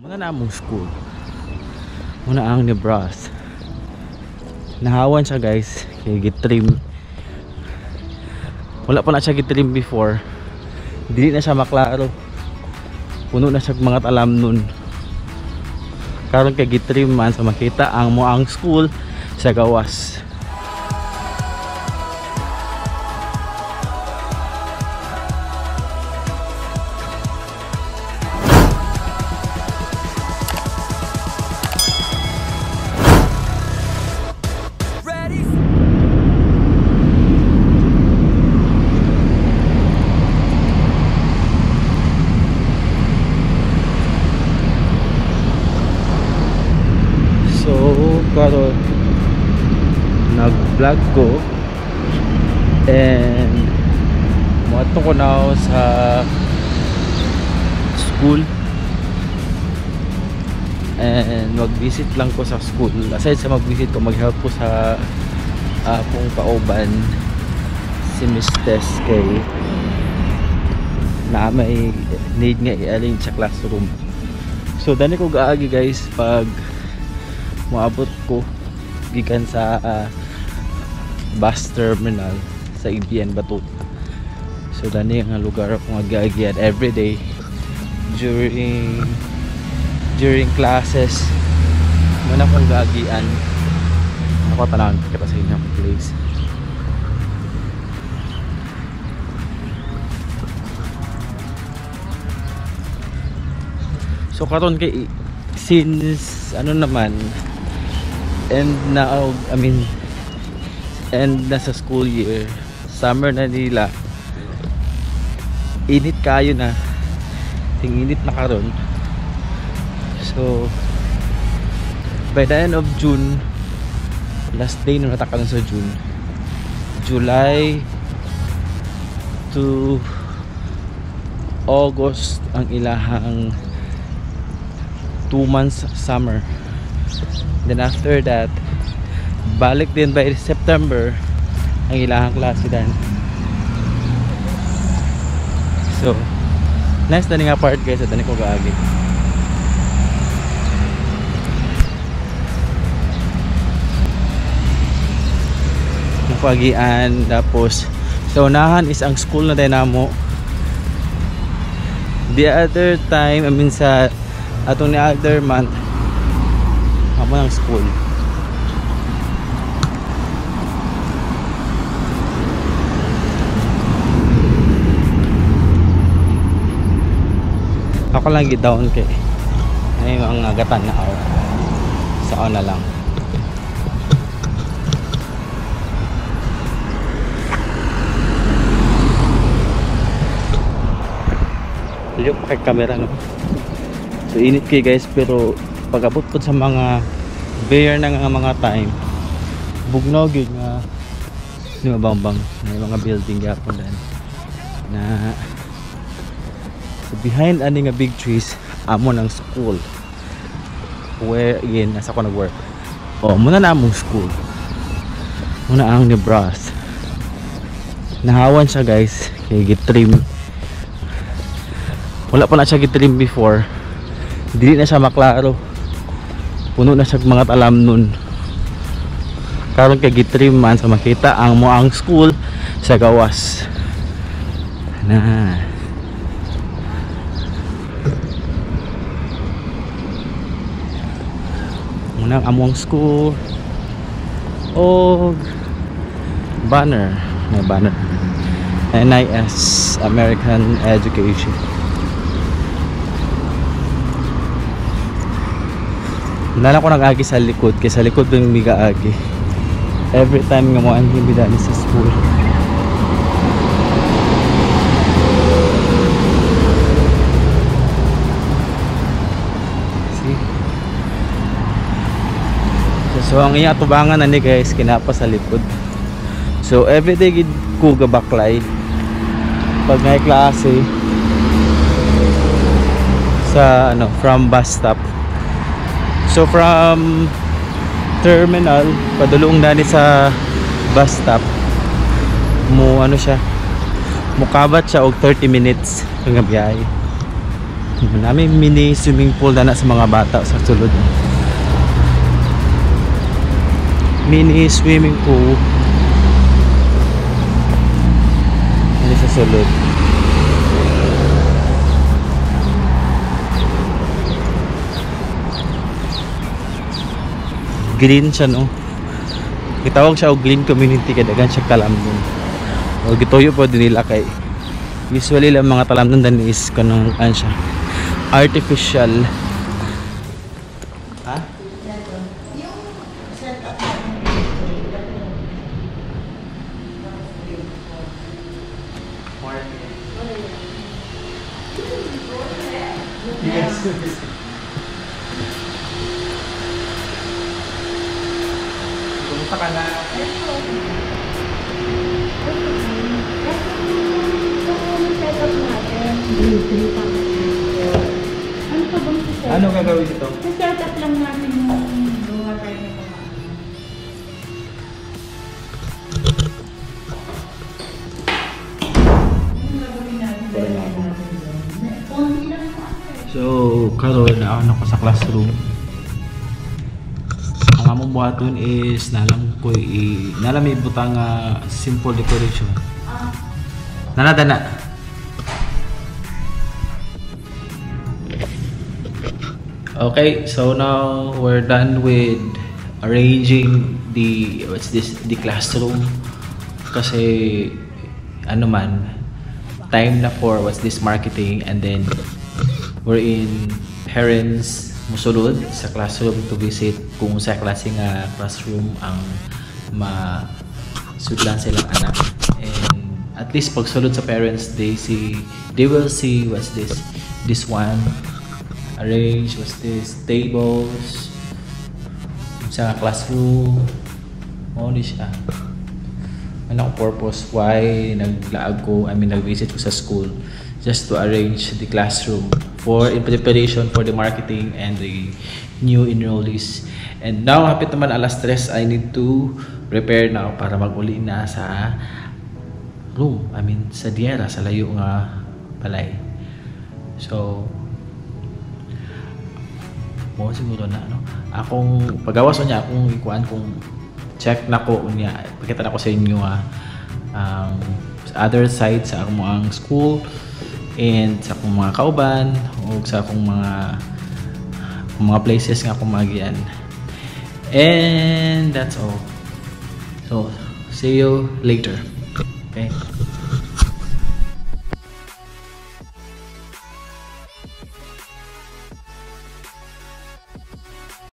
Muna na among school. Muna ang Nebras. Nahawan siya, guys, kay gitrim. Wala pa na siya gitrim before. Dili na siya maklaro. Puno na siya mga talam nun. Karon kay gitrim man sa makita ang moang school sa gawas. So karon nag-vlog ko and moadto ko now sa school and mag-visit lang ko sa school. Aside sa mag-visit ko, mag-help ko sa akong kauban si Miss Tess kay na may need nga i-arrange sa classroom. So dani ko gaagi, guys, pag moabot ko gikan sa bus terminal sa ABN Batut. So dani nga lugar ako nga gaagian everyday during classes. Muna akong gaagian. Ako tanawon kita sa inyong place. So karon kay since ano naman and now, I mean, and nasa school year, summer na nila, init kayo na, ting-init na karon. So by the end of June, last day na natakalan sa June, July to August ang ilahang 2 months summer. Then after that, balik din by September ang ilahang klase dan. So nice na nga part, guys, dani ko gaagi. Napagian, tapos sa unahan is ang school na dynamo. The other time, I mean sa atong ni other month, amo ng school. Ako lang gi-down kay ay mga gatan na ako. Sa na lang. Liyo pa kay camera, no. So init kay, guys, pero pag-abot po sa mga bare na nga mga time, bugnaw gyud nga di mabangbang may mga building gyapon dan na. So behind ani nga big trees amo ng school where again nasa ko nag-work. Oh, muna na among school. Muna ang Nebras. Nahawan siya, guys, kay gitrim. Wala pa na siya gitrim before. Dili na siya maklaro. Puno na siya mga talam nun. Karon kay gitrim man sa makita ang moang school sa gawas. Na. Muna ang among school og banner, may banner. NIS American Education. Nala ko nag-agi sa likod kay sa likod yung migaagi every time nga mo anhi bidani sa school. See? So ang iya tubangan ani, guys, kinapa sa likod. So everyday gid ko gabaklay pag may klase sa ano from bus stop. So from terminal padulong dani sa bus stop mo ano siya, mukabat siya og 30 minutes ang biyahe. Nami mini swimming pool na sa mga bata sa sulod. Mini swimming pool. Ano sa sulod. Green siya, no? Gitawag siya og green community kay daghan siya talamnon. O gituyo po din nila kay usually lang mga talamnon dan is kanang ano siya, artificial. Ha? Yes. Kumusta ka na? Ano pa bang set? Ano gagawin ito? Set up lang natin yung gawa tayo ng mga. Ano gagawin natin? Konti lang po. So, karon na ako sa classroom. Ang among buhaton is nalang ko i nalang may butang nga simple decoration. Nana dana. Okay, so now we're done with arranging the what's this, the classroom, kasi ano man, time na for what's this, marketing, and then we're in parents musulod sa classroom to visit kung sa klase nga classroom ang masudlan silang anak. And at least pagsulod sa parents, they will see what's this, this one arrange, what's this, tables sa classroom. Mao ni siya. Ano ang purpose why naglaag ko, I mean, nag-visit ko sa school, just to arrange the classroom for in preparation for the marketing and the new enrollees. And now hapit naman alas 3, I need to prepare now para mag-uli na sa room, I mean sa diera, sa layo nga balay. So mo siguro na ano akong pagawas niya, akong ikuan kung check na ko unya, pakita na ko sa inyo sa other side sa akong ang school and sa akong mga kauban o sa akong mga places nga akong maagian. And that's all. So see you later. Okay.